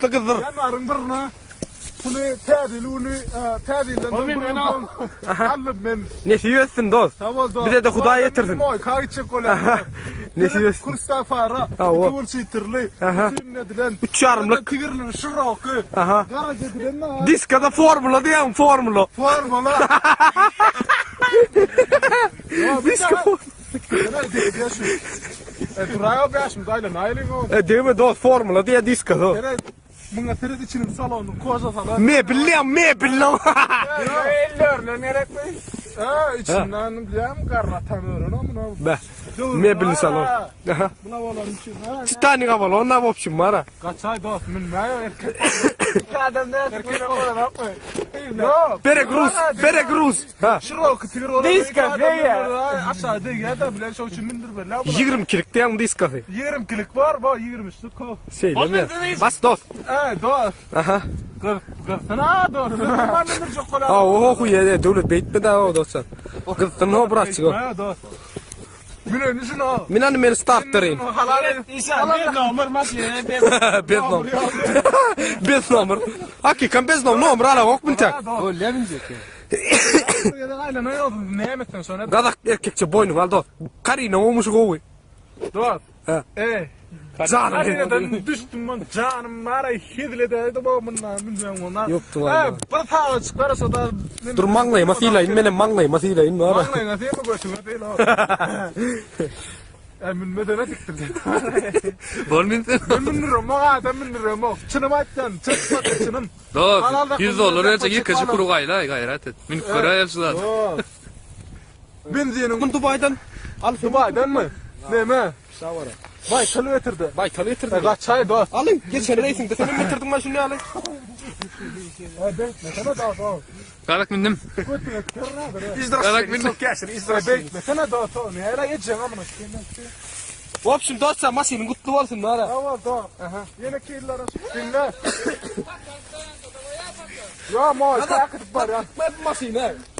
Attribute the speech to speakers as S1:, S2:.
S1: Batly gyzdyr.
S2: Ýanwaryň birine puly täze ýyl güni täze ýyldan bir gün soň aldym men.
S1: Nesip etsin dost.
S2: Sag bol dost.
S1: Bize-de Hudaý ýetirsin.
S2: Moýka gitjek bolýar.
S1: Nesip etsin.
S2: Kursda fara,
S1: Hawa.
S2: iki burç ýitirli, üçin edilen.
S1: Üç ýarymlyk.
S2: Tigirli, şiroky.
S1: Aha.
S2: Garaj edilen na.
S1: Diskada formula diýýäň, formula.
S2: Formula.
S1: Diska
S2: E duraýa bäşimiz aýlanaýlyň o.
S1: E degme dost formula diýýä diskada.
S2: Seret. Muňa seret içiniň salonyny koža salan.
S1: Mebelleň, mebelleň.
S3: Ellerine gerekmi?
S2: Ha, içinden bilýän garratan ören o muny.
S1: Be. Mebelli salon. Aha.
S2: Buna bolan üçin. Ha.
S1: Titanic avalon na wopşim bara.
S2: Gaçaý dost münmäý erkek.
S3: İki adam ne erkek bolanokmy?
S2: Ýok.
S1: Peregruz, peregruz. Ha.
S2: Şiroky tigir bolan.
S3: Diska degýär.
S2: Aşağı degýär da bilen şoň üçin mündirmeli.
S1: 22-lik diýen diskasy.
S2: 22-lik bar, bu 23-lik ko.
S1: Şeýle mi? Bas dost.
S2: Ey dost.
S1: Aha.
S2: Gyz, gyzsyn ha dost. Gyzsyn mündirjek bolar.
S1: Ha, o huýe, döwlet beýtme da o dostlar. Gyzsyn o bratçyk.
S2: Ha dost. Müneni şunu.
S1: Men ony men startderyn.
S2: Halal et.
S3: İnsan bir nomer maşyny bir
S1: Bez nomer. Bez nomer. Hakykan bez nomer, nomer ala ok mintek.
S3: Bolýa binjek.
S2: Näme etsen şona?
S1: Gazak erkekçe boýnuňy al dost. Karina olmuş gowy.
S2: Dost.
S1: Ha.
S2: Ey.
S1: Janym.
S2: Karinadan düşdüm ben janym bara hezil edeydi bu bundan bilmem ondan.
S1: Ýokdy
S2: Ha,
S1: vallahi.
S2: bir sağa çıkar şoda.
S1: Dur maňlaýyma sylaýyn, menem maňlaýyma sylaýyn bara.
S2: Maňlaýyňa syýma götüňe syla. E münmesene siktir.
S4: Bol minsin.
S2: Men mündürem, adam mündürem. Çynym aýtdan, çynym çynym.
S4: Dost, 100 dollar berjek ýekeje kuru gaýla, gaýrat et. Münüp göräýel şu zat.
S2: Dost. Benziniň
S1: Mun Dubaýdan al.
S2: Dubaýdanmy? Neme?
S1: Şawara.
S2: Baýtal getirdi.
S1: Baýtal getirdi.
S2: Gaçaý dost.
S1: Alyň, geçen reýsiňde senem getirdiň maşyny ýaly.
S2: E beýtmesene dost. o.
S4: Gazak mindim.
S2: Götüňe tükürür ha.
S4: Gazak mindim.
S2: E beýtmesene dost. o. Näle geçjeň amına.
S1: Wopşim dostlar, maşynyň gutly bolsun bara.
S2: Sag bol dost. Aha. Ýene killara dinle. Ýa moý, äkidip barýan.
S1: Maşyny.